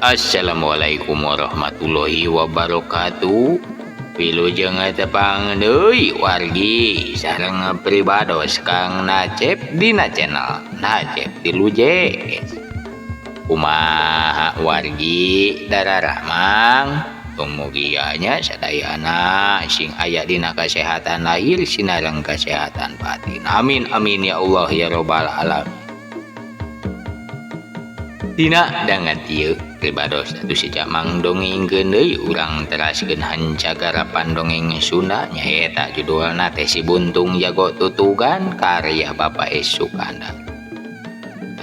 Assalamualaikum warahmatullahi wabarakatuh. Wilujeng tepang deui wargi sareng pribados Kang Nacep dina channel Nacep 3 JS. Kumaha wargi dararamang, tumugia nya sadayana sing aya dina kasehatan lahir sinareng kasehatan batin. Amin amin ya Allah ya robbal alamin. Dina dangan ieu pribados atuh sejak mang dongengkeun deui urang teraskeun hancagarapan dongeng Sunda nyaeta judulna teh Si Buntung Jago Tutugan karya Bapak S. Sukandar.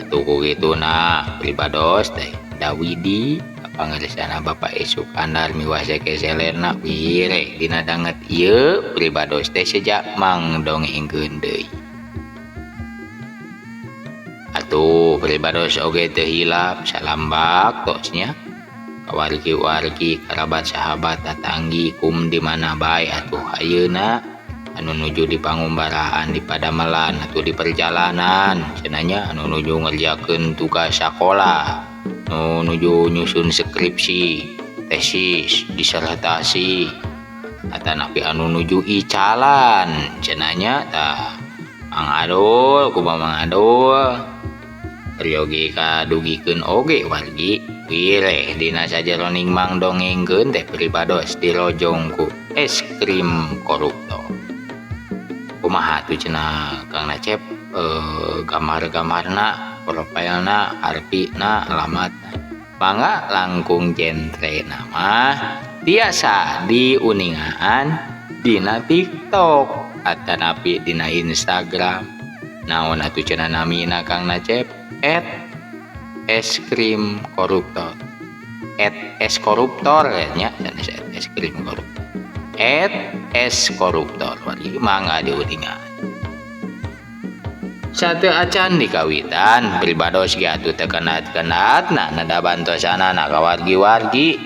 Atuh ku kituna pribados teh Dawidi pangersana Bapak S. Sukandar miwah sekeselerna wireh dina danget ieu pribados teh sejak mang dongengkeun deui. Atuh pribados oge teu hilap salam baktosnya kawargi-wargi kerabat sahabat tatanggi kum di mana bae atuh ayeuna anu nuju di pangumbaraan di padamelan atuh di perjalanan cenanya anu nuju ngerjakeun tugas sakola nu nuju nyusun skripsi tesis disertasi atanapi anu nuju icalan cenanya tah Mang Adul kumaha Mang Adul peryogi kadugikeun oge wargi wireh dina sajeroning mang dongengkeun teh pribados dirojong ku es krim koruptor. Kumaha tuh cenah Kang Nacep gambar-gambarna profilna artina alamatna mangga langkung genre nama tiasa diuningaan dina TikTok atanapi dina Instagram naon atuh cenah namina Kang Nacep @eskrimkoruptor @eskoruptor nya @eskrimkoruptor @eskoruptor wargi mangga diuningan. Satu acan di kawitan pribados ge atuh teu kenat-kenatna nada bantosanana ka wargi-wargi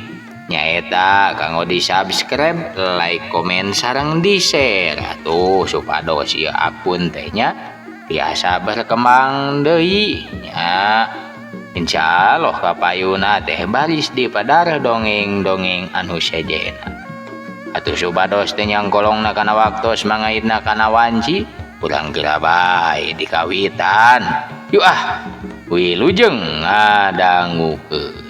nyaeta kanggo di subscribe like komen sareng di share atuh supados ieu akun teh nya tiasa berkembang deui nya. Insyaallah kapayuna teh baris di padar dongeng-dongeng anu sejena. Atuh supados teh nyangkolongna kana waktos mangaitna kana wanci urang geura bae di kawitan. Yuk ah, wilujeng ngadangukeun.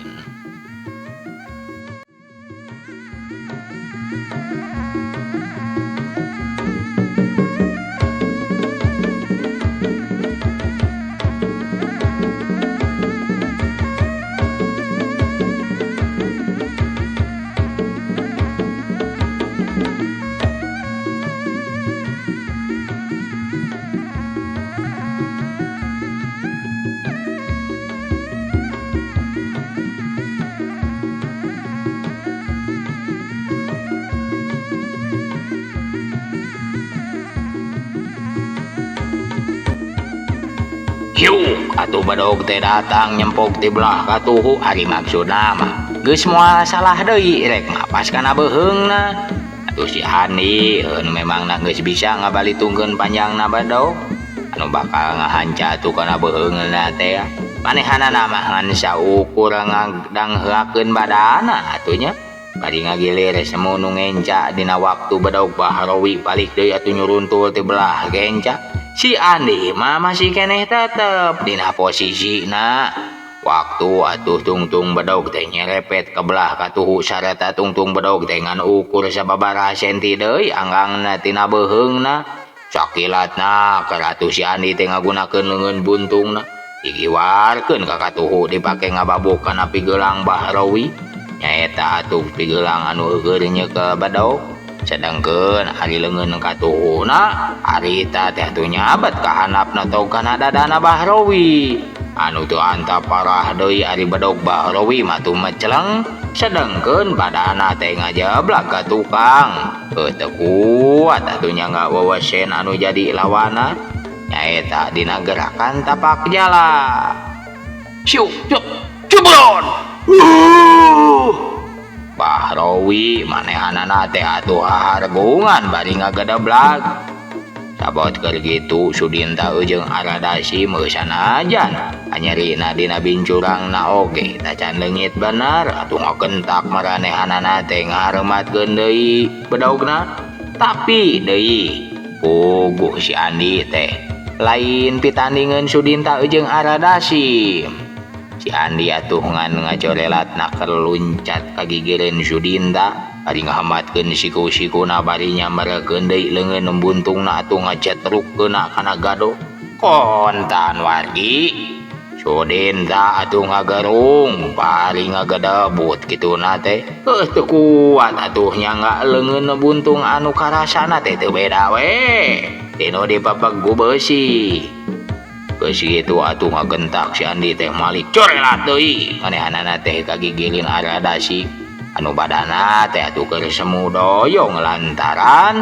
Yuk atuh bedog teh datang nyempok ti belah katuhu ari maksudna mah geus moal salah deui rek mapas kana beuheungna. Atuh si Andi nu memangna geus bisa ngabalitungkeun panjangna bedog anu bakal ngahanca atuh kana beuheungna teh manehanana mah ngan saukur ngadangheakeun badana atuh nya bari ngagilir semu nu ngenca dina waktu bedog Bahrawi balik deui atuh nyuruntul ti belah genca. Si Andi mah masih keneh tetep dina posisina. Waktu atuh tungtung bedog teh nyerepet ke belah katuhu sareta tungtung bedog teh ngan ukur sababaraha senti deui anggangna tina beuheungna. Sakilatna keur atuh si Andi teh ngagunakeun leungeun buntungna digiwarkeun ka katuhu dipake ngababuk kana pigelang Bahrawi. Nyaeta atuh pigelang anu eueur nyekel bedog. Sedangkeun ari leungeun katuhuna harita teh atuh nyabat ka handapna tong kana dadana Bahrawi. Anu teu antap parah deui ari bedog Bahrawi mah tumeceleng sedangkeun badana teh ngajeblak ka tukang. Teu kuat atuh nya ngawewesen anu jadi lawana. Nyaeta Nyaeta dina gerakan tapak jala. Syuk, syuk, jebron. Bahrowi manehanana teh atuh hahargungan bari ngagedeblag. Sabot keur kitu Sudinta jeung Aradasi meusanajan anyerina dina bincurangna oge tacan leungit bener atuh ngagentak maranehanana teh ngahareumatkeun deui bedogna. Tapi deui puguh si Andi teh lain pitandingeun Sudinta jeung Aradasi. Si Andi atuh ngan ngacorelatna keur luncat ka gigireun Sudinta bari ngahamatkeun siku-sikuna bari nyamberkeun deui leungeun buntungna atuh ngacetrukkeunna kana gado. Kontan wargi Sudinta atuh ngagerung bari ngagedebut kituna teh. Heuh teu kuat atuh nyangga leungeun buntung anu karasana teh teu beda we tinu dipepeg ku beusi. Geus kitu atuh ngagentak si Andi teh malik corelat deui manehanana teh kagigireun Aradasi anu badana teh atuh keur semu doyong lantaran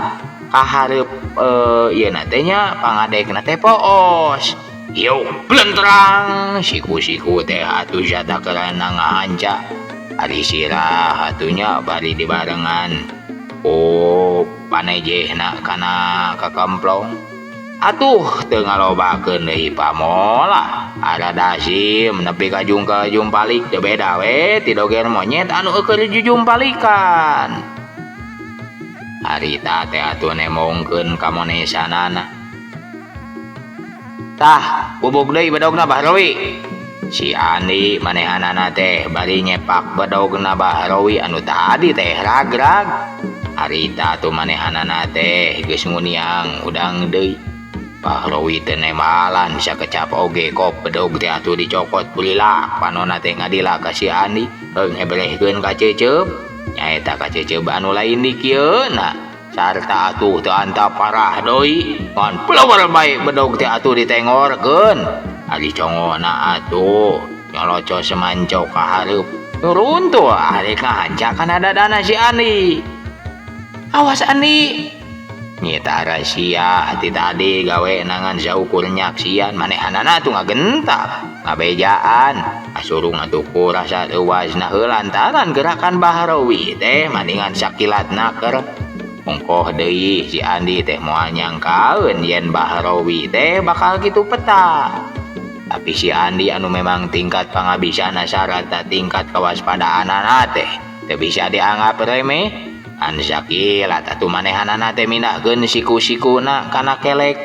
kahareup ieu na teh nya pangadekna teh poos. Yuk blentrang siku-siku teh atuh satakerana ngahanca ari sirah atuh nya bari dibarengan ku panejehna kana kakemplong. Atuh teu ngalobakeun deui pamolah Aradasim nepi ka jungkel jumpalik teu beda we ti doger monyet anu eueuh jujumpalikan. Harita teh atuh nemongkeun ka monesanana. Tah bubuk deui bedogna Bahrowi. Si Andi manehanana teh bari nyepak bedogna Bahrowi anu tadi teh ragrag. Harita atuh manehanana teh geus nguniang udang deui. Bahrowi teh nembalan sakecap oge kop bedog teh atuh dicokot pulilak panona teh ngadila ka si Andi heung hebrehkeun ka Cecep. Nyaeta ka Cecep anu lain dikieuna sarta atuh teu antap parah deui ngan pelawar bae bedog teh atuh ditengorkeun. Ari congona atuh nyoloco semanco ka hareup nuruntuh ari ngahanca kana dadana si Andi. Awas Andi. Nyita rahasia ti tadi gawe nangan saukur nyaksian manehanana atuh ngagentak ngabejaan asurung atuh ku rasa leuwasna heuh lantaran gerakan Bahrowi teh maningan sakilat naker. Ongkoh deui si Andi teh moal nyangkaeun yen Bahrowi teh bakal kitu peta. Tapi si Andi anu memang tingkat pangabisana sarata tingkat kawaspadaanana teh teu bisa dianggap remeh. An sakilat atuh manehanana teh mindahkeun siku-sikuna kana kelek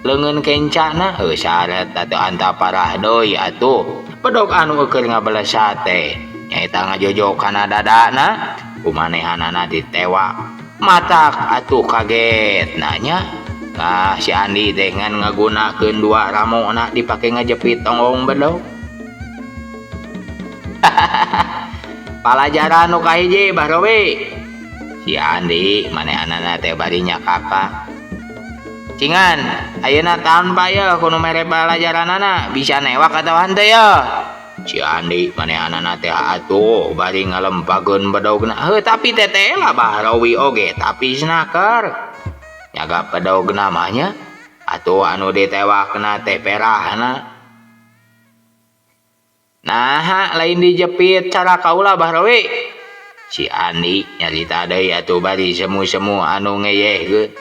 leungeun kencana heuh sarata teu antap parah deui atuh bedog anu eueuh ngabalesat teh nyaeta ngajojok kana dadana ku manehanana ditewak matak atuh kaget nanya. Nah si Andi teh ngan ngagunakeun dua ramona dipake ngajepit tonggong bedog. Palajaran nu kahiji Bahrowi. Si Andi manehanana teh bari nyakaka. Cingan ayeuna tanpa ye kudu mere palajaranana bisa newak atawa henteu ye. Si Andi manehanana teh atuh bari ngalempakeun bedogna. Heuh tapi teteh lah Bahrowi oge tapi snaker. Nyaga bedogna mah nya atuh anu ditewakna teh perahna. Naha lain dijepit cara kaula Bahrowi. Si Andi nyarita deui atuh bari semu-semu anu ngeyehkeun.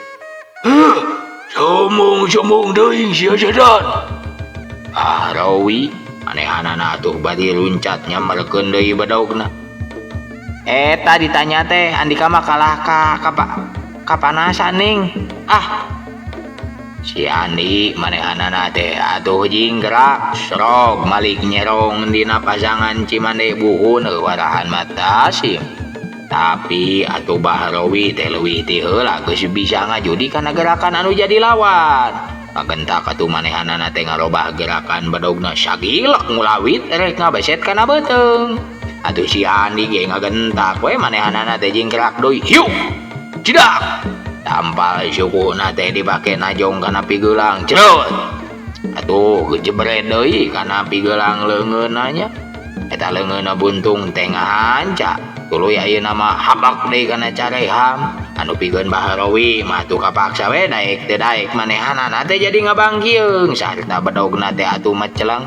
Heuh, sombong-sombong teuing sia setan. Bahrowi manehanana atuh bari luncat nyamberkeun deui bedogna. Eta ditanya teh Andika mah kalah ka kapanasan ning. Ah. Si Andi manehanana teh atuh jinggerak srog malik nyerong dina pasangan Cimande buhun warahan mata sim. Tapi atuh Bahrowi teh leuwih ti heula geus bisa ngajudi kana gerakan anu jadi lawan. Kagentak atuh manehanana teh ngarobah gerakan bedogna sagilek ngulawit rek ngabeset kana beuteung. Atuh si Andi ge ngagentak we manehanana teh jinggerak deui. Hiu. Cidak. Tampal sukuna teh dipake najong kana pigelang. Cerut. Atuh jebret deui kana pigelang leungeunna nya. Eta leungeunna buntung teh ngahanca. Tuluy ayeuna mah habak deui kana careham. Anu pikeun Bahrawi mah atuh kapaksa we daek teu daek manehanana teh jadi ngabangkieung sarta bedogna teh atuh meceleng.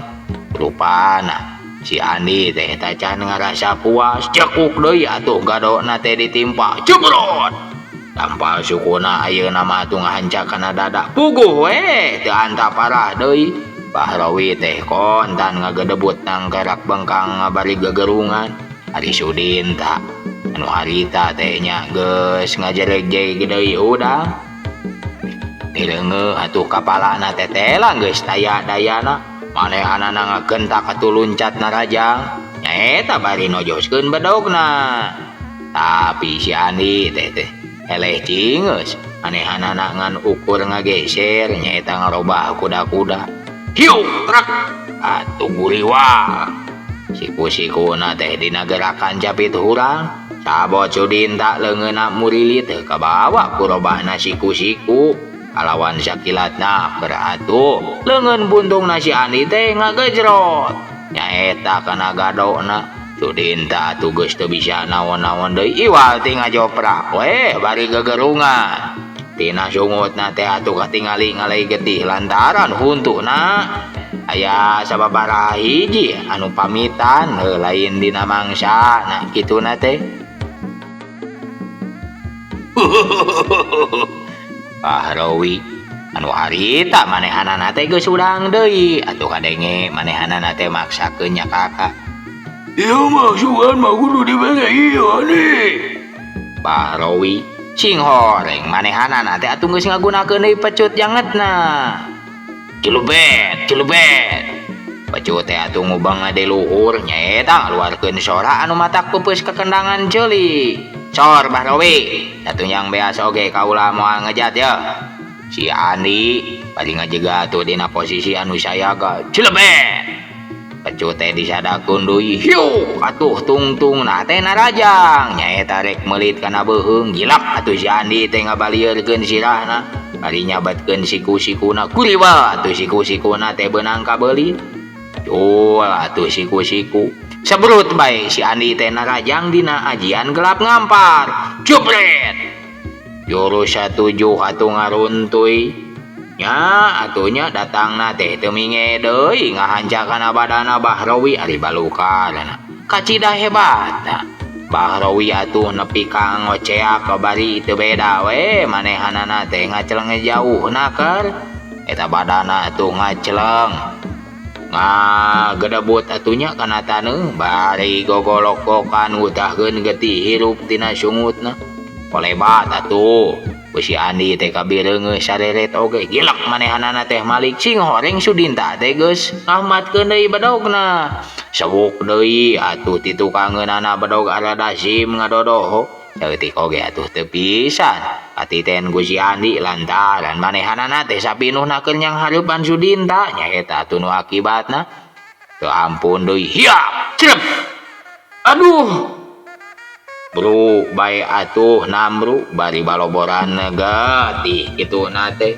Rupana si Andi teh tacan ngarasa puas cekuk deui atuh gadona teh ditimpa jebrot. Tampal sukuna ayeuna mah atuh ngahancak kana dada puguh we teu antap parah deui. Bahrawi teh kontan ngagedebut nangkarak bengkang ngabari gegerungan. Ari Sudinta anu harita teh nya geus ngajereg-jeg deui udang. Direungeuh atuh kapalana teh telang geus taya dayana. Manehanana ngagentak atuh luncat narajang. Nyaeta bari nojoskeun bedogna. Tapi si Andi teh teh eleh cingeus. Manehanana ngan ukur ngageser nyaeta ngarobah kuda-kuda. Hiu trak atuh guriwang. Siku-sikuna teh dina gerakan capit hurang. Sabot Sudinta leungeunna murilit teu kabawa ku robahna siku-siku. Kalawan sakilatna keur atuh leungeun buntungna si Andi teh ngagejrot. Nyaeta kana gadona. Sudinta atuh geus teu bisa naon-naon deui iwal ti ngajoprak we bari gegerungan. Tina sungutna teh atuh katingali ngalai getih lantaran huntuna aya sababaraha hiji anu pamitan lain dina mangsa nah kituna teh. Bahrawi anu harita manehanana teh geus urang deui atuh kadenge manehanana teh maksakeun nya kakak. Ieu mah sugan mah kudu dibere ieu Andi. Bahrawi sing horeng manehanana teh atuh geus ngagunakeun deui pecut jangetna. Cilebet, cilebet. Pecut teh atuh ngubang di luhur nyaeta ngaluarkeun sora anu matak peupeus kekendangan ceuli. Sor Bahrawi, satunyang beas oge kaula moal ngejat ya. Si Andi bari ngajega atuh dina posisi anu sayaga. Cilebet. Pecut teh disadakeun deui. Hiu, atuh tungtungna teh narajang. Nyaeta rek meulit kana beuheung. Gilap atuh si Andi teh ngabalieurkeun sirahna. Bari nyabetkeun siku-sikuna kuriwa atuh siku-sikuna teh beunang kabeulit. Cul atuh siku-siku. Sebrut bae si Andi teh narajang dina ajian gelap ngampar. Jebret. Jurus satujuh atuh ngaruntuy. Nya atuh nya datangna teh teu minge deui ngahanca kana badana Bahrawi ari balukarna. Kacida hebatna. Bahrawi atuh nepi ka ngoceak bari teu beda we manehanana teh ngaceleng jauhna keur. Eta badana atuh ngaceleng. Ngagedebut atuh nya kana taneuh bari gogolokokan ngutahkeun getih hirup tina sungutna. Kolebat atuh. Si Andi teh kabireungeuh sareret oge gilek manehanana teh malik sing horeng Sudinta teh geus ngahmatkeun deui bedogna. Sewuk deui atuh ti tukangeunana bedog aradasim ngadodoho. Saeutik oge atuh teu pisan katiten ku si Andi lantaran manehanana teh sapinuhna keur nyanghareupan Sudinta nyaeta atuh nu akibatna. Teu ampun deui hiap crep. Aduh. Bro bae atuh namru bari baloboran getih kituna teh.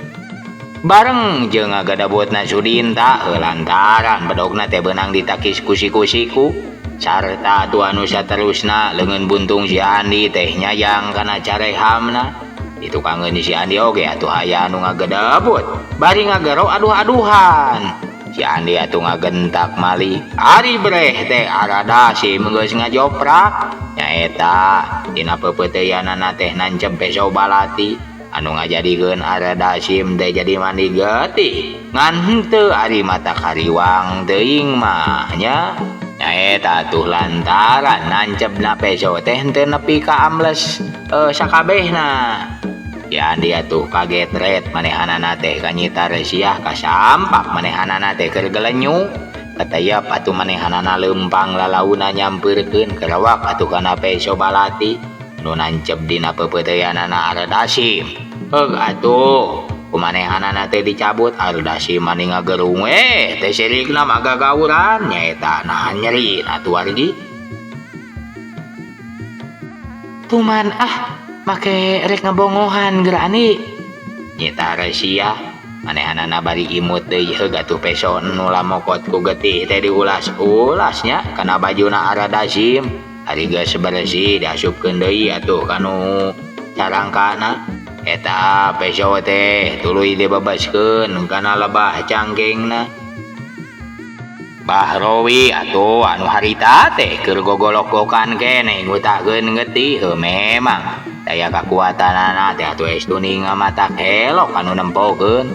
Bareng jeung ngagadabotna Sudinta lantaran bedogna teh beunang ditakis ku siku-siku sarta atuh anu saterusna leungeun buntung si Andi teh nyayang kana carehamna. Ditukangeun si Andi oge atuh aya anu ngagedabot bari ngagero aduh-aduhan. Si Andi atuh ngagentak mali. Ari breh teh arada si geus ngajoprak. Nyaeta dina peupeuteyanana teh nancep peso balati anu ngajadikeun Aradasim teh jadi mandi getih. Ngan henteu ari mata kariwang teuing mah nya. Nyaeta atuh lantaran nancepna peso teh henteu nepi ka ambles sakabehna. Si Andi atuh kaget ret manehanana teh kanyitar siah kasampak manehanana teh keur gelenyu. Katayap atuh manehanana leumpang lalauna nyampeurkeun kerawak atuh kana peso balati nu nancep dina peupeuteyanana Aradasim. Heug atuh kumanehanana teh dicabut Aradasim mani ngagerung we teh sirikna mah gagawuran nyaeta nahan nyeri atuh wargi. Tuman ah make rek ngabongohan geura Andi. Nyitar sia manehanana bari imut deui heug atuh peso nu lamokot ku getih teh diulas-ulas nya kana bajuna Aradasim. Ari geus beresih diasupkeun deui atuh kanu Carangkana eta peso teh tuluy dibebaskeun kana lebah cangkengna. Bahrowi atuh anu harita teh keur gogolokokan keneh ngutahkeun getih heuh memang daya kakuatanana teh atuh estu ninga matak helok anu nempokeun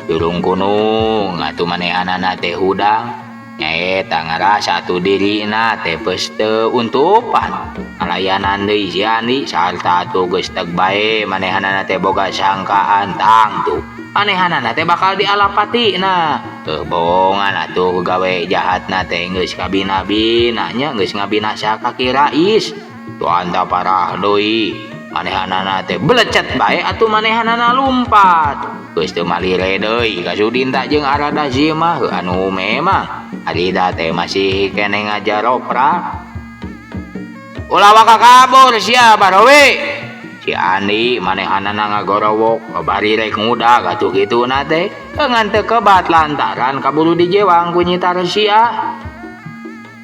durung kunung atuh manehanana teh hudang nyaeta ngarasa atuh dirina teh geus teu untupan ngalayanan deui si Andi sarta atuh geus teg bae manehanana teh boga sangkaan tangtu manehanana teh bakal dialapatina. Bohongan atuh gawe jahatna teh geus kabina-bina nya geus ngabinasa ka Ki Rais. Tuh parah deui manehanana teh belecet bae atuh manehanana lumpat. Geus teu malire deui ka Sudinta jeung Arada mah anu memang harita teh masih keneh ngajaroprak. Ulah waka kabur sia Barowi. Si Andi manehanana ngagorowok bari rek ngudag atuh kituna teh ngan teu kebat lantaran kaburu dijewang ku Nyi Tarsia.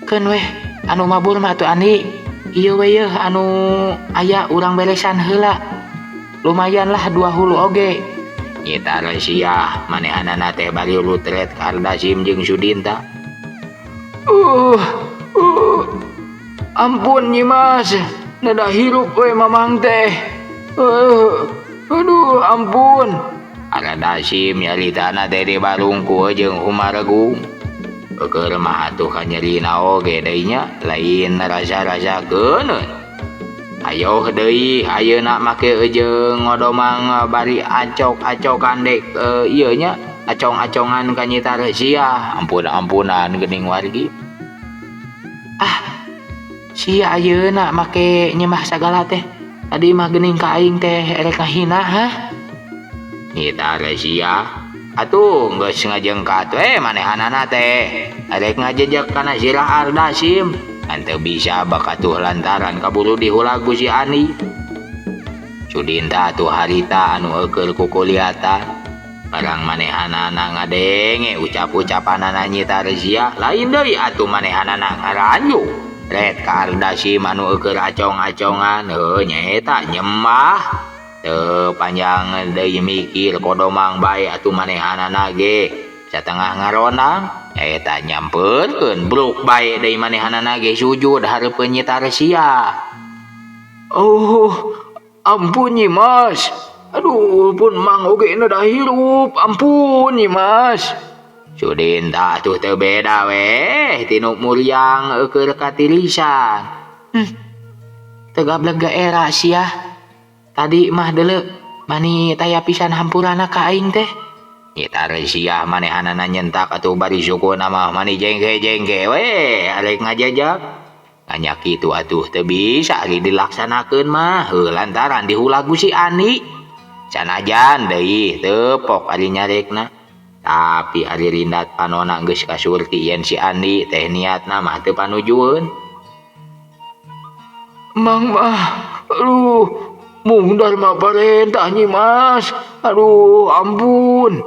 Keun weh anu mabur mah atuh Andi. Ieu we yeuh anu aya urang beresan heula. Lumayan lah dua hulu oge. Nyi Tarsia manehanana teh bari rutret ka Ardasim jeung Sudinta. Ampun Nyi Mas, neda hirup we mamang teh. Aduh ampun. Ardasim nyaritana teh dibarungku jeung humaregung. Keur mah atuh kanyerina oge deui nya lain rasa-rasa keuneun. Ayo deui ayeuna make jeung ngodomang bari acok-acokan dek ieu nya acong-acongan ka Nyi Tarsia. Ampun-ampunan geuning wargi. Ah, sia ayeuna make nyembah sagala teh. Tadi mah geuning ka aing teh erek ngahina hah? Nyi Tarsia atuh geus ngajengkat we manehanana teh. Arek ngajejek kana sirah Ardasim. Ngan teu bisa bakatuh lantaran kaburu dihulag ku si Andi. Sudinta atuh harita anu eukeul kukuliatan. Barang manehanana ngadenge ucap-ucapanana Nyi Tarsia lain deui atuh manehanana ngaranjuk. Ret ka Ardasim anu eukeul acong-acongan heuh nyaeta nyembah. Teu panjang deui mikir kodomang bae atuh manehanana ge satengah ngaronang nyaeta nyampeurkeun bruk bae deui manehanana ge sujud hareupeun Nyi Tarsia. Oh, ampun Nyi Mas. Aduh, pun mang oge neda hirup. Ampun Nyi Mas. Sudinta atuh teu beda weh tinu muriang eukeul katirisan. Teu gablek ge era sia. Tadi mah deuleu mani taya pisan hampurana ka aing teh. Nyi Tarsia manehanana nyentak atuh bari sukuna mah mani jengke-jengke we arek ngajejak. Nanya kitu atuh teu bisa ari dilaksanakeun mah heuh lantaran dihulag ku si Andi. Sanajan deui teu pok ari nyarekna. Tapi ari rindat panona geus kasurti yen si Andi teh niatna mah teu panujueun. Mang mah aduh mung darma parentah Nyi Mas. Aduh ampun.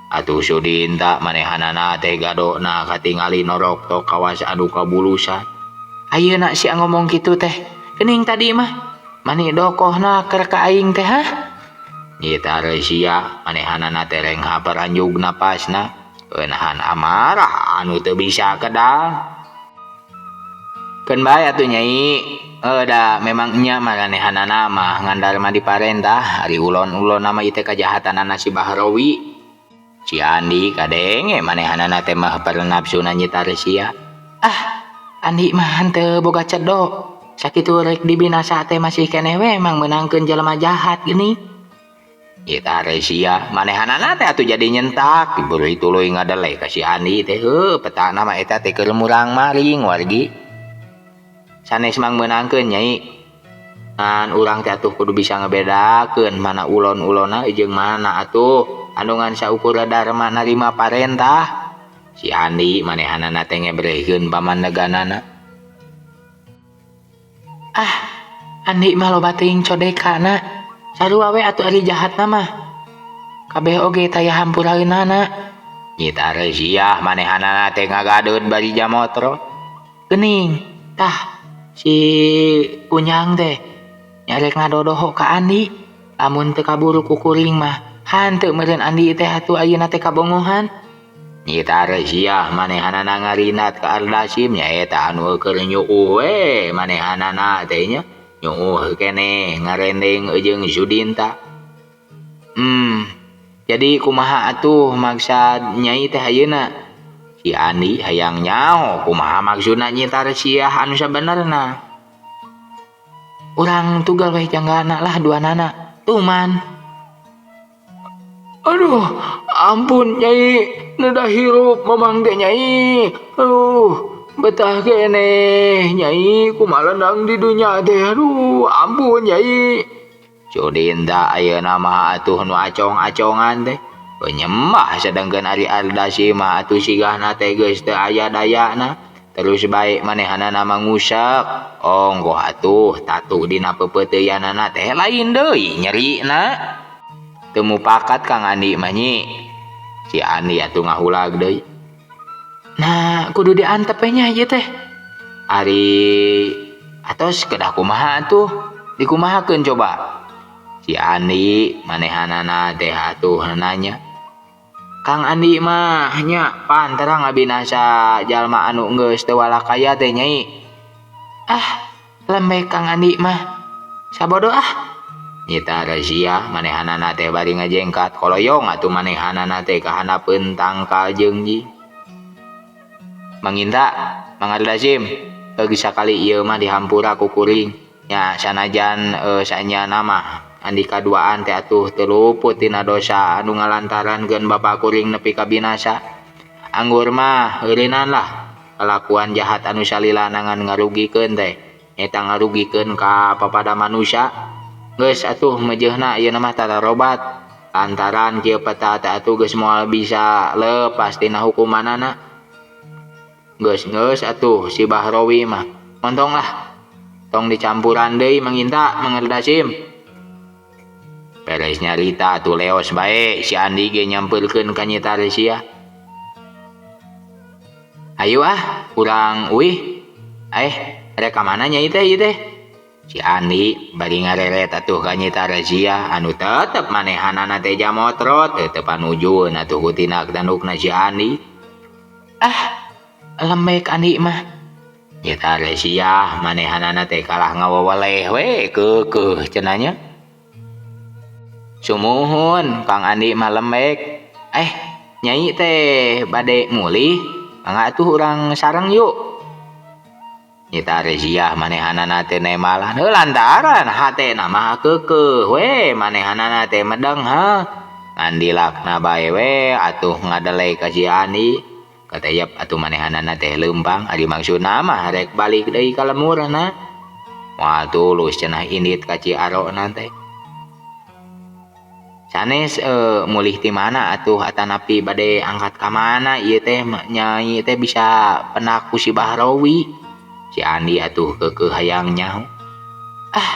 Atuh Sudinta manehanana teh gadona katingali norok tok kawas anu kabulusan. Ayeuna sia ngomong kitu teh. Geuning tadi mah mani dokohna keur ka aing teh hah? Nyi Tarsia manehanana teh rengha paranjug napasna nahan amarah anu teu bisa kedal. Keun bae atuh Nyai. Da memang nya maranehanana mah ngandar mah diparentah ari ulon-ulon mah ieu teh kajahatanana si Bahrowi. Si Andi kadenge manehanana teh mah pernapsuna Nyi Tarsia. Ah, Andi mah henteu boga cedok. Sakitu rek dibinasa teh masih keneh we emang meunangkeun jelema jahat geuning. Nyi Tarsia manehanana teh atuh jadi nyentak dibeureui tuluy ngadele ka si Andi teh heuh petana mah eta teh keur murang-maring wargi. Sanes mang meunangkeun Nyai. Ngan urang teh atuh kudu bisa ngebedakeun mana ulon-ulonna jeung mana atuh anu ngan saukur dharma narima parentah. Si Andi manehanana teh ngebrehkeun pamandeganana. Ah, Andi mah loba teuing codekana. Sarua we atuh ari jahatna mah. Kabeh oge taya hampuraeunana. Nyi Tarsia manehanana teh ngagadeut bari jamotro. Geuning, tah si Kunyang teh. Nya rek ngadodoho ka Andi lamun teu kaburu ku kuring mah hanteu meureun Andi teh atuh ayeuna teh kabongohan. Nyi Tarsiah manehanana ngarinat ka Ardasim nyaeta anu keur nyuuh we manehanana teh nya nyuuh keneh ngarendeng jeung Sudinta. Jadi kumaha atuh maksad nyai teh ayeuna? Si Andi hayang nyaho kumaha maksudna Nyi Tarsiah anu sabenerna. Urang tugel weh janggana lah duanana. Tuman. Aduh, ampun nyai, nedah hirup mamang teh nyai. Aduh, betah keneh nyai kumaha di dunya teh. Aduh, ampun nyai. Sudinta ayeuna mah atuh nu acong-acongan teh. Penyembah sedangkan ari Ardasi mah atuh sigahna teh geus teu aya dayana. Terus bae manehanana mangusek. Ongkoh atuh tatu dina pepeuteuyanana teh lain deui nyerina. Teu mupakat Kang Andi mah nyi. Si Andi atuh ngahulag deui. Nah, kudu diantep we nya ieu teh. Ari atos kedah kumaha atuh? Dikumahakeun coba? Si Andi manehanana teh atuh nanya. Kang Andi mah nya panterang ngabinasa jalma anu geus teu walakaya teh nyai. Ah, lembek Kang Andi mah. Sabodo ah. Nyi Tarsiah manehanana teh bari ngajengkat koloyong atuh manehanana teh ka handapeun tangkal jeung ji. Manginta, Mang Ardasim, geus sakali ieu mah dihampura ku kuring. Nya sanajan sanyana mah Andika duaan teh atuh teu luput tina dosa anu ngalantarankeun bapa kuring nepi ka binasa. Anggur mah eureunnan lah kalakuan jahat anu salila ngan ngarugikeun teh nyata ngarugikeun ka papada manusia. Geus atuh meujeuhna ayeuna mah tararobat lantaran kieu peta teh atuh geus moal bisa lepas tina hukumanana. Geus-geus atuh si Bahrowi mah montong lah tong dicampuran deui Manginta Mang Ardasim. Beres nyarita atuh leos bae si Andi ge nyampeurkeun ka Nyi Tarsiah. Ayo ah urang uih. Rek ka mana nyai teh ieu teh? Si Andi bari ngareret atuh ka Nyi Tarsiah anu tetep manehanana teh jamotrot teu panujueun atuh ku tindak tandukna si Andi. Ah, lembek Andi mah. Nyi Tarsiah manehanana teh kalah ngawaweleh we keukeuh cenah nya. Sumuhun Kang Andi mah lembek. Nyai teh bade mulih, mangga atuh urang sareng yuk. Nyi Tarsiah manehanana teh nemalan heuh lantaran hatena mah keukeuh we manehanana teh medeng ha. Ngandilakna bae we atuh ngadelek ka si Andi. Katayap atuh manehanana teh leumpang ari maksudna mah rek balik deui ka lemurna. Moal tulus cenah indit ka Ciarona teh. Sanes mulih ti mana atuh atanapi bade angkat ka mana ieu teh nyai teh bisa penak ku si Bahrowi. Si Andi atuh keukeuh hayang nyaho. Ah,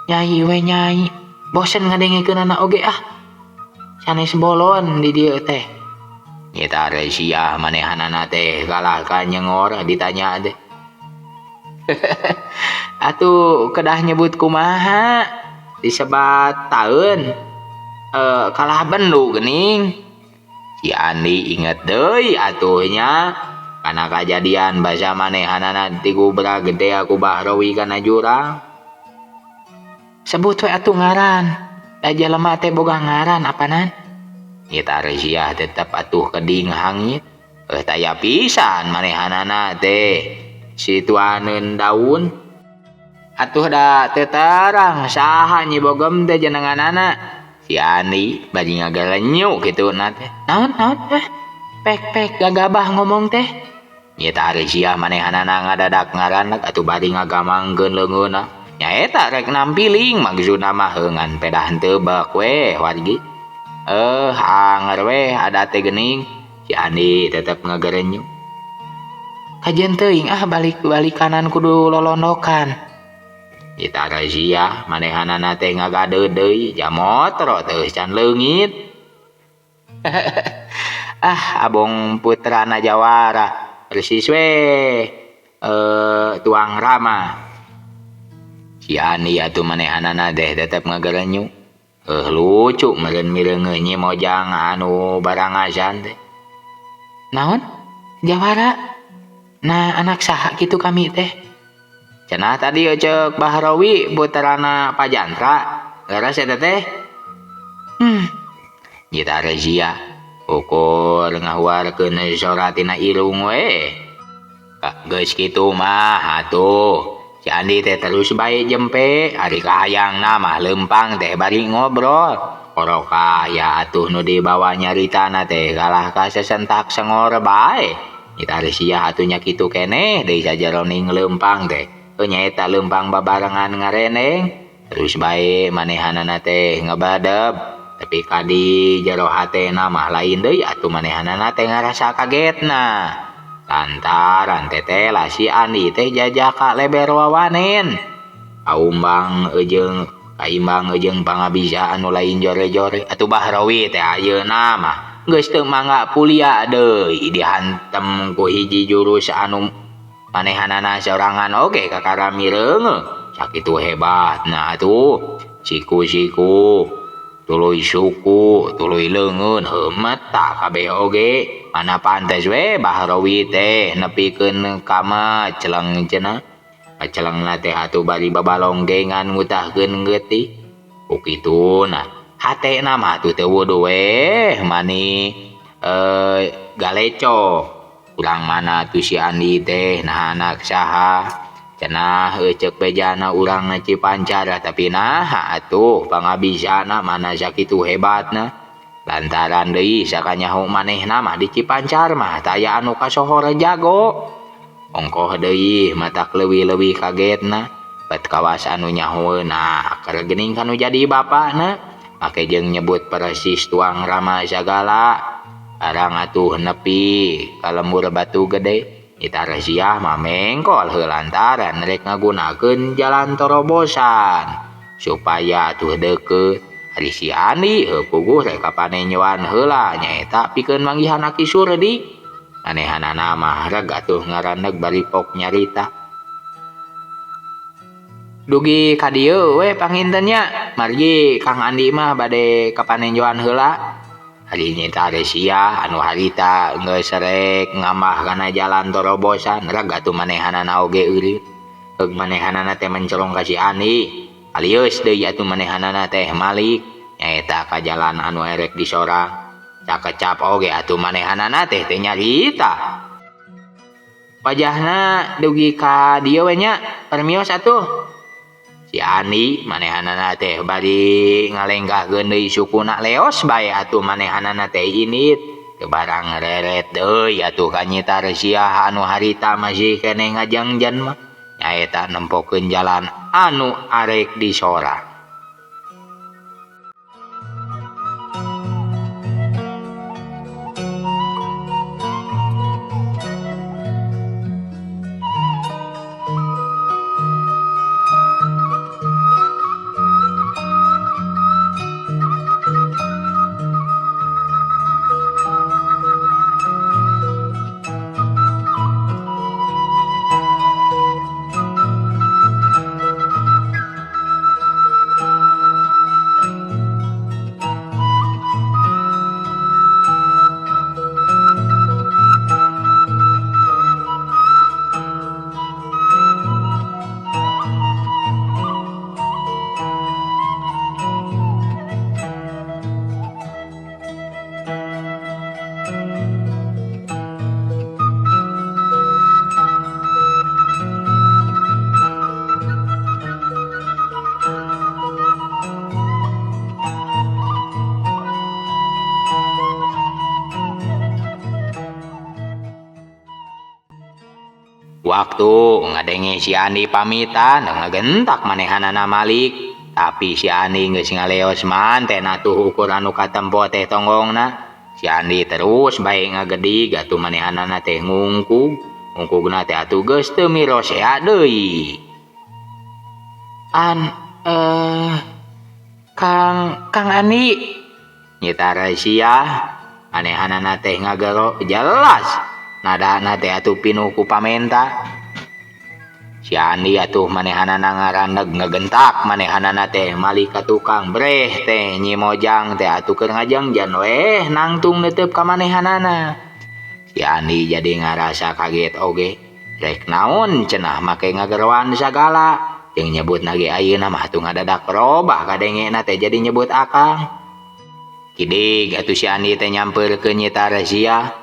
nyai we nyai, bosen ngadengekeunana oge ah. Sanes bolon di dieu teh. Nyi Tarsiah manehanana teh kalah ka nyengor ditanya teh. Atuh kedah nyebut kumaha disebat taeun. Kalah bendu geuning. Si Andi inget deui atuh nya kana kajadian basa manehanana digubrak gede ku Bahrowi kana jurang. Sebut we atuh ngaran. Da jelema teh boga ngaran apanan? Nyi Tarsiah tetep atuh keding hangit. Taya pisan manehanana teh si tuaneun daun. Atuh da teu terang saha Nyi Bogem teh jenenganana. Si Andi bari ngagalenyu kitu na teh. Naon naon teh? Pek-pek gagabah ngomong teh. Nyi Tarsiah manehanana ngadadak ngaranna atuh bari ngagamangkeun leungeunna. Nyaeta rek nampiling maksudna mah ngan pedah henteu bek we wargi. Anger we ada teh geuning. Si Andi tetep ngagerenyu. Kajian teuing ah balik-balik kanan kudu lolondokan. Nyi Tarsiah manehanana teh ngagadeud deui jamotrot teh can leungit. Ah, abong putrana jawara persis we tuang Rama. Si Andi atuh manehanana teh tetep ngagerenyu. Lucu meureun mireungeuh Nyi Mojang anu barangasan teh. Naon? Jawara? Nah anak saha kitu kami teh? Cenah tadi ceuk Bahrawi puterana Pajantra. Leres eta teh? Nyita Rezia ukur ngahuarkeun sora tina irung we. Geus kitu mah atuh. Si Andi teh terus bae jempe, ari kahayangna mah leumpang teh bari ngobrol. Korokah ya atuh nu dibawa nyaritana teh kalah ka sesentak sengor bae. Nyita Rezia atuh nya kitu keneh deui sajeroning leumpang teh. Nyaeta leumpang babarengan ngareneng. Terus bae manehanana teh ngebadeb. Tapi kadi jero hatena mah lain deui atuh manehanana teh ngarasa kagetna. Lantaran teteh si Andi teh jajaka leber wawanen. Kaumbang jeung kaimbang jeung pangabisa anu lain jore-jore atuh Bahrawi teh ayeuna mah geus teu mangga pulia deui dihantem ku hiji jurus anu manehanana sorangan oge kakara mireungeuh. Sakitu hebatna atuh siku-siku tuluy suku tuluy leungeun heumet tah kabeh oge mana pantes we Bahrawi teh nepikeun ka maceleng cenah. Macelengna teh atuh bari babalonggengan ngutahkeun getih. Ku kituna hatena mah atuh teu wuduh we mani galeco. Urang mana atuh si Andi teh nah anak saha cenah ceuk bejana urang Cipancar tapi naha atuh pangabisana mana sakitu hebatna. Lantaran deui sakanyaho manehna mah di Cipancar mah taya anu kasohor jago. Ongkoh deui matak leuwih-leuwih kagetna bet kawas anu nyahoeuna keur geuning kanu jadi bapana make jeung nyebut persis tuang rama sagala. Barang atuh nepi ka lembur batu gede. Nyita Resiah mah mengkol heuh lantaran rek ngagunakeun jalan torobosan supaya atuh deukeut. Ari si Andi heuh puguh rek ka panenjoan heula nyaeta pikeun manggihan Aki Surdi. Manehanana mah reg atuh ngaraneg bari pok nyarita. Dugi ka dieu we panginten nya, margi Kang Andi mah bade ka panenjoan heula. Ari Nyita Resiah anu harita geus rek ngambah kana jalan torobosan reg atuh manehanana oge eureun. Heug manehanana teh mencerong ka si Andi. Alieus deui atuh manehanana teh malik nyaeta ka jalan anu erek disorang. Cakecap oge atuh manehanana teh teu nyarita. Wajahna dugi ka dieu we nya, permios atuh. Si Andi manehanana teh bari ngalengkahkeun deui sukuna leos bae atuh manehanana teh init. Teu barang reret deui atuh ka Nyita Resiah anu harita masih keneh ngajangjan mah nyaeta nempokeun jalan anu arek disorang. Waktu ngadenge si Andi pamitan ngagentak manehanana malik, tapi si Andi geus ngaleos manten atuh ukur anu katempo teh tonggongna. Si Andi terus bae ngagedig atuh manehanana teh ngungkug, ngungkugna teh atuh geus teu mirosea deui. Kang Andi Nyita Resiah manehanana teh ngagero jelas. Nadana teh atuh pinuh ku pamenta. Si Andi atuh manehanana ngaraneg ngegentak manehanana teh malik ka tukang breh teh Nyi Mojang teh atuh keur ngajangjan weh nangtung neuteup ka manehanana. Si Andi jadi ngarasa kaget oge. Rek naon cenah make ngageroan sagala jeung nyebutna ge ayeuna mah atuh ngadadak robah kadengena teh jadi nyebut akang. Kidig atuh si Andi teh nyampeurkeun Nyi Tarsiah.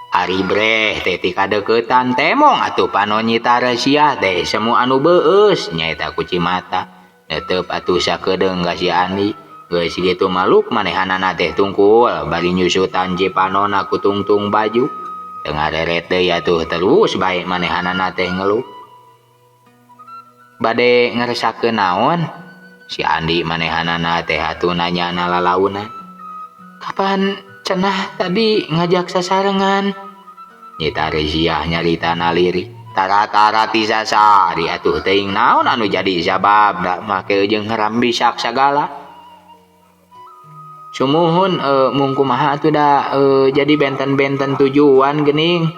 Ari breh teh ti kadeuketan temong atuh panon Nyi Tarsiah teh semu anu beueus nyaeta ku cimata. Neuteup atuh sakedeung ka si Andi. Geus kitu mah luk manehanana teh tungkul bari nyusutan cipanonna ku tungtung baju. Teu ngareret deui atuh terus bae manehanana teh ngeluh. Bade ngeresakeun naon? Si Andi manehanana teh atuh nanyana lalaunan. Kapan cenah tadi ngajak sasarengan? Nyi Tarsiah nyaritana lirik. Tara-tara ti sasari atuh teuing naon anu jadi sababna make jeung ngerambisak sagala. Sumuhun mung kumaha atuh da jadi benten-benten tujuan geuning.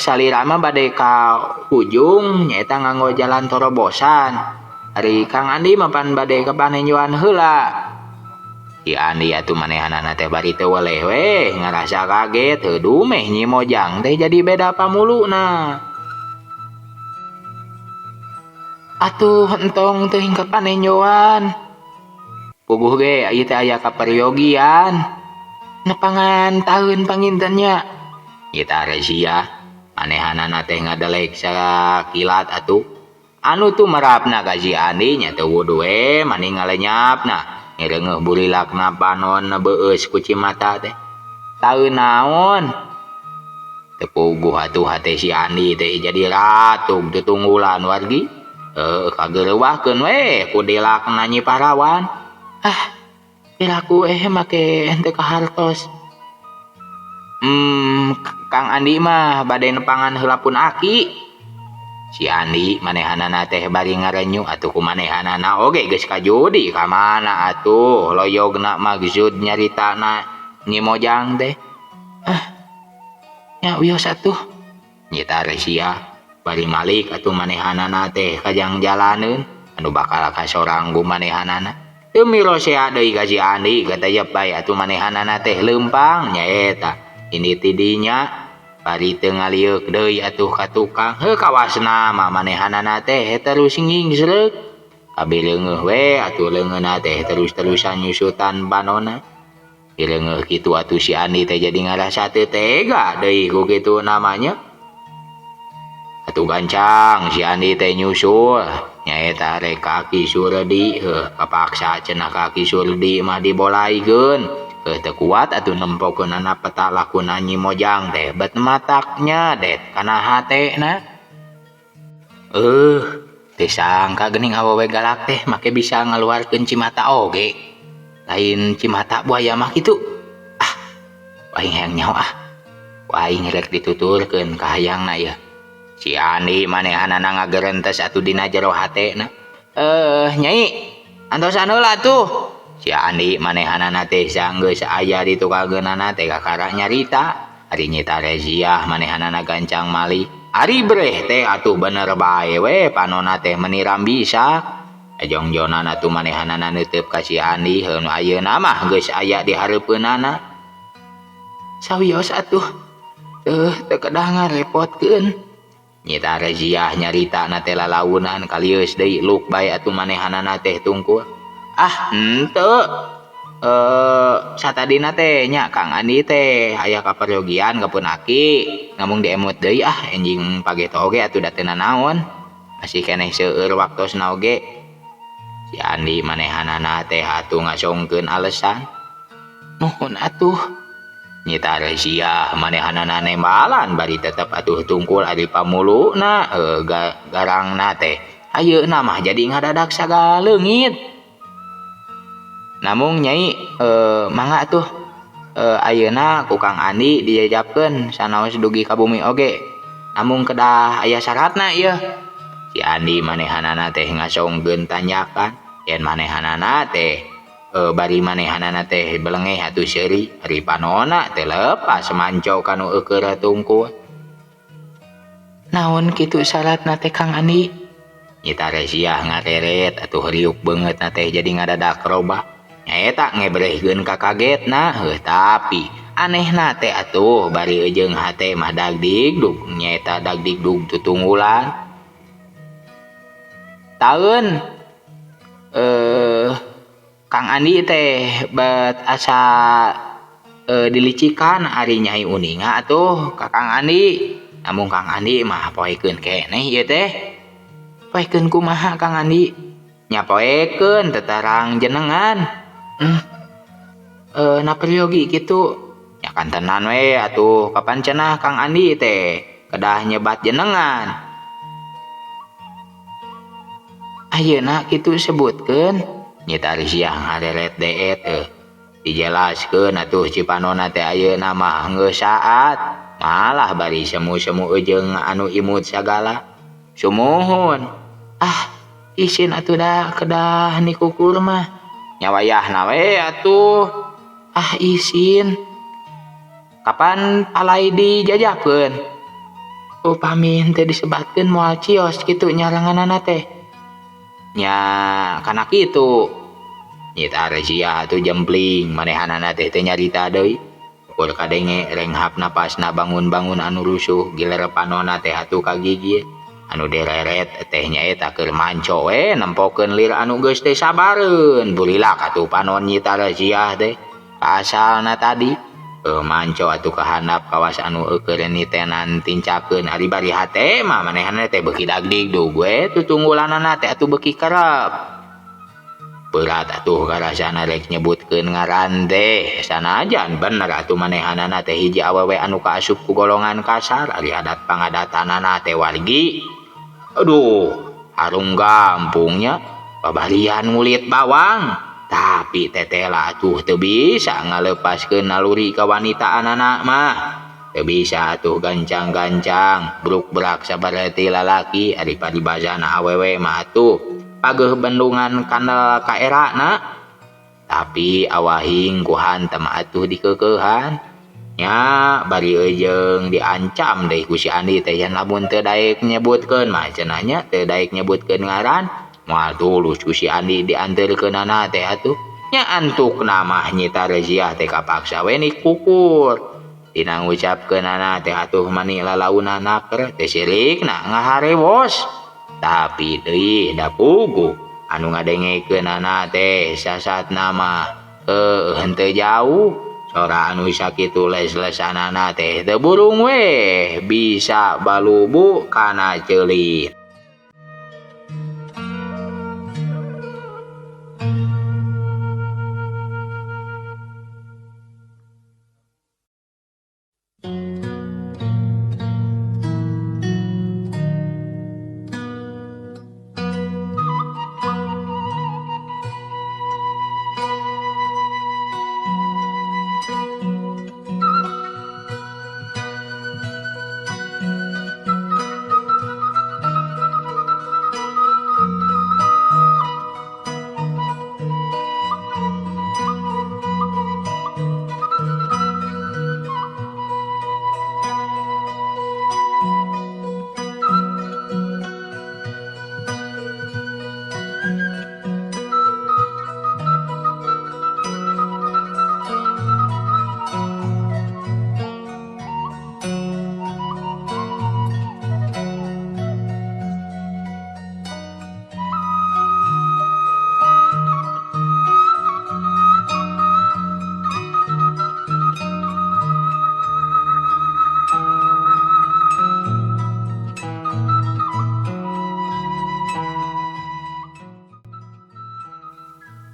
Salira mah bade ka hujung nyaeta nganggo jalan torobosan. Ari Kang Andi mah pan bade ka panenjoan heula. Si Andi atuh manehanana teh bari teu weleh weh ngarasa kaget heuh dumeh Nyi Mojang teh jadi beda pamuluna. Atuh entong teuing ka panenjoan. Puguh ge ieu teh aya kaperyogian. Nepangan taeun panginten nya. Nyi Tarsiah manehanana teh ngadelek sakilat atuh. Anu tumerapna ka si Andi nya teu wuduh we mani ngalenyapna. Ngireungeuh burilakna panon beueus ku cimata teh. Taeun naon? Teu puguh atuh hate si Andi teh jadi ratug tutunggulan wargi. Heuh kageureuwahkeun we ku dilakna Nyi Parawan. Ah, piraku make henteu kahartos. Kang Andi mah bade nepangan heula pun aki. Si Andi manehanana teh bari ngarenyu atuh ku manehanana oge geus kajudi ka mana atuh loyogna maksud nyaritana Nyi Mojang teh. Ah, nya wios atuh. Nyi Tarsiah bari malik atuh manehanana teh kajang jalaneun anu bakal kasorang ku manehanana. Teu mirosea deui ka si Andi katayep bae atuh manehanana teh leumpang nyaeta. Ini ti dinya bari teu ngalieuk deui atuh ka tukang. Heuh kawasna mah manehanana teh terus ngingsreuk. Kabileungeuh we atuh leungeunna teh terus-terusan nyusutan panonna. Dileungeuh kitu atuh si Andi teh jadi ngarasa teu tega deui ku kitu namanya. Atuh gancang si Andi teh nyusul nyaeta rek ka Aki Surdi. Heuh kapaksa cenah ka Aki Surdi mah dibolaikeun. Heuh teu kuat atuh nempokeunana peta lakuna Nyi Mojang teh bet mataknya det kana hatena. Teu sangka geuning awewe galak teh make bisa ngaluarkeun cimata oge. Lain cimata buaya mah kitu. Ah, aing hayang nyaho ah. Ku aing rek dituturkeun ka hayangna ieu. Si Andi manehanana ngagerentes atuh dina jero hatena. Nyai, antosan heula atuh. Si Andi manehanana teh sanggeus aya di tukangeunana teh kakara nyarita. Ari Nyi Tarsiah manehanana gancang mali. Ari breh teh atuh bener bae we panonna teh meniram bisa. Jongjonan atuh manehanana neuteub ka si Andi heuh nu ayeuna mah geus aya di hareupeunana. Sawios atuh. Teu kedah ngarepotkeun. Nyi Tarsiah nyaritana teh lalaunan kalieus deui luk bae atuh manehanana teh tungkul. Ah, henteu. Satadina teh nya Kang Andi teh aya kaperyogian ka pun aki ngamung diemut deui ah enjing pageto oge atuh da teu nanaon. Masih keneh seueur waktosna oge. Si Andi manehanana teh atuh ngasongkeun alesan. Nuhun atuh. Nyi Tarsiah manehanana nembalan bari tetep atuh tungkul ari pamuluna garangna teh. Ayeuna mah jadi ngadadak sagaleungit. Namung nyai mangga atuh ayeuna ku Kang Andi dijajabkeun sanaos dugi ka bumi oge. Namung kedah aya syaratna ieu. Si Andi manehanana teh ngasongkeun tanyakan yen manehanana teh bari manehanana teh belengeh atuh seuri ari panonna teh lepas manco kanu eukeur tungkul. Naon kitu syaratna teh Kang Andi? Nyita Resiah ngareret atuh riuk beungeutna teh jadi ngadadak robah. Nyaeta ngebrehkeun kakagetna heuh tapi anehna teh atuh bari jeung hate mah dagdigdug nyaeta dagdigdug tutunggulan. Taeun Kang Andi teh bet asa dilicikan ari Nyai uninga atuh ka Kang Andi. Namun Kang Andi mah poekeun keneh ieu teh. Poekeun kumaha Kang Andi? Nya poekeun tetarang jenengan. Na peryogi kitu. Nya kantenan we atuh kapan cenah Kang Andi teh kedah nyebat jenengan. Ayeuna kitu sebutkeun. Nyita Resiah ngareret deet dijelaskeun atuh cipanona teh ayeuna mah geus saat malah bari semu-semu jeung anu imut sagala. Sumuhun. Ah, isin atuh da kedah nikukur mah. Nya wayahna we atuh. Ah, isin. Kapan palai dijajakeun? Upami henteu disebatkeun moal cios kitu nyaranganana teh. Nya kana kitu. Nyita Resiah atuh jempling manehanana teh teu nyarita deui. Ukur kadenge renghap napasna bangun-bangun anu rusuh giler panona teh atuh kagigit. Anu direret teh nyaeta keur manco we nempokeun lir anu geus teh sabareun. Burilak atuh panon Nyita Resiah teh ka asalna tadi. Manco atuh kahandap kawas anu eukeun nitenan tincakeun ari bari hate mah manehanna teh beuki dagdigdug we tutunggulanana teh atuh beuki kerep. Berat atuh karasana rek nyebutkeun ngaran teh sanajan bener atuh manehanana teh hiji awewe anu kaasup ku golongan kasar ari adat pangadatanana teh wargi. Aduh, harung gampungnya babarian ngulit bawang. Tapi tetela atuh teu bisa ngalepaskeun naluri kawanitaanana mah. Teu bisa atuh gancang-gancang bruk-brak sabareti lalaki ari paribasana awewe mah atuh pageuh bendungan kandel kaerana. Tapi awahing ku hantem atuh dikeukeuhan. Nya bari eujeung diancam deui ku si Andi teh yen lamun teu daek nyebutkeun mah cenah nya teu daek nyebutkeun ngaran. Moal tulus ku si Andi dianterkeunana teh atuh. Nya antukna mah Nyita Resiah teh kapaksa we nikukur. Dina ngucapkeunana teh atuh mani lalauna naker teh sirikna ngaharewos. Tapi deui da puguh anu ngadengekeunana teh sasatna mah henteu jauh. Sora anu sakitu les-lesanana teh teu burung we bisa balubu kana ceuli.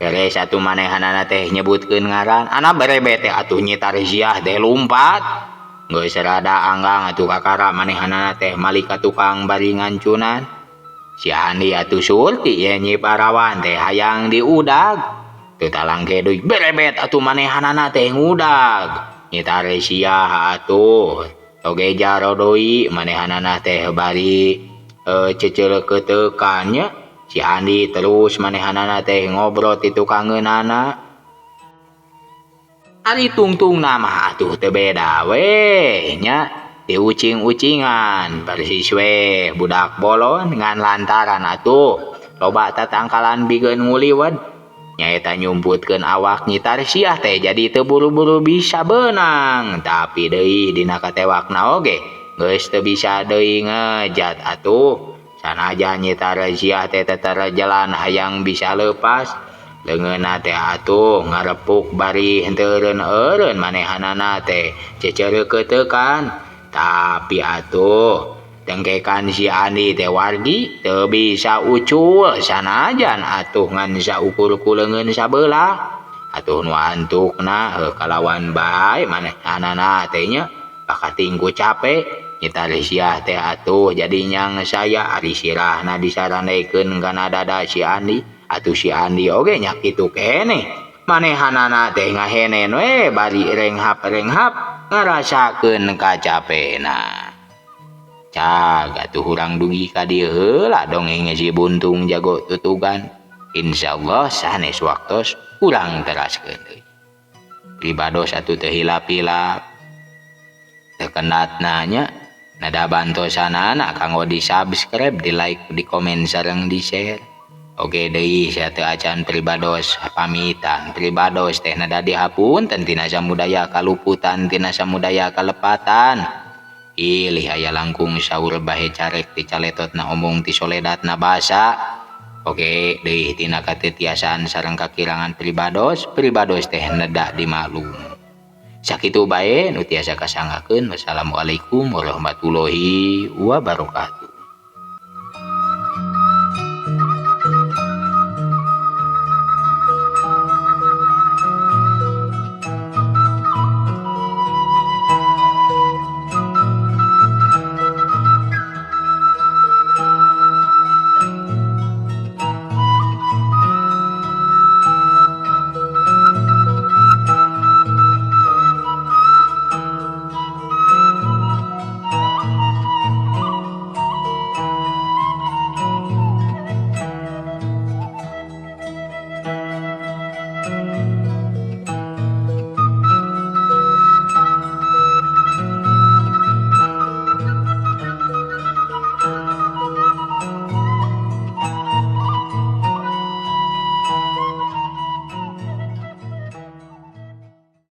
Beres atuh manehanana teh nyebutkeun ngaran ana berebet teh atuh Nyita Resiah teh lumpat. Geus rada anggang atuh kakara manehanana teh malik ka tukang bari ngancunan. Si Andi atuh surti ye Nyi Parawan teh hayang diudag. Teu talangke deui berebet atuh manehanana teh ngudag. Nyita Resiah atuh toge jaro deui manehanana teh bari ceceuleukeutekan nya. Si Andi terus manehanana teh ngobrol ti tukangeunana. Ari tungtungna mah atuh teu beda we nya. Diucing-ucingan persis we budak bolon ngan lantaran atuh loba tatangkalan bigeun nguliwet nyaeta nyumputkeun awak Nyi Tarsiah teh jadi teu buru-buru bisa beunang tapi deui dina katewakna oge geus teu bisa deui ngejat atuh sanajan Nyi Tarsiah teh teterejelan hayang bisa leupas leungeunna teh atuh ngarepuk bari henteu eureun-eureun manehanana teh ceceureukeuteukan tapi atuh dengkekan si Andi teh wargi teu bisa ucul sanajan atuh ngan saukur ku leungeun sabelah atuh nu antukna heuh kalawan bae manehanana teh nya bakating ku cape Nyi Tarsiah teh atuh jadi nyang saya ari sirahna disarandekeun kana dada si Andi atuh si Andi oge nya kitu keneh manehanana teh ngahenen we bari renghap-renghap ngarasakeun kacapena. Cag atuh urang dugi ka dieu heula dongeng si Buntung Jago Tutugan. Insyaallah sanes waktos urang teraskeun deui. Pribados atuh teu hilap-hilap teu kendatna nya nada bantosanana kanggo di subscribe, di like, di komen sareng di share. Oge deui sateu acan pribados pamitan pribados teh nada dihapunten tina samudaya kaluputan tina samudaya kalepatan. Pilih aya langkung saur bahe carek ti caletotna omong ti soledatna basa. Oge deui tina katetiasaan sareng kakirangan pribados pribados teh neda dimaklum. Sakitu bae nu tiasa kasanggakeun. Wassalamualaikum warahmatullahi wabarakatuh.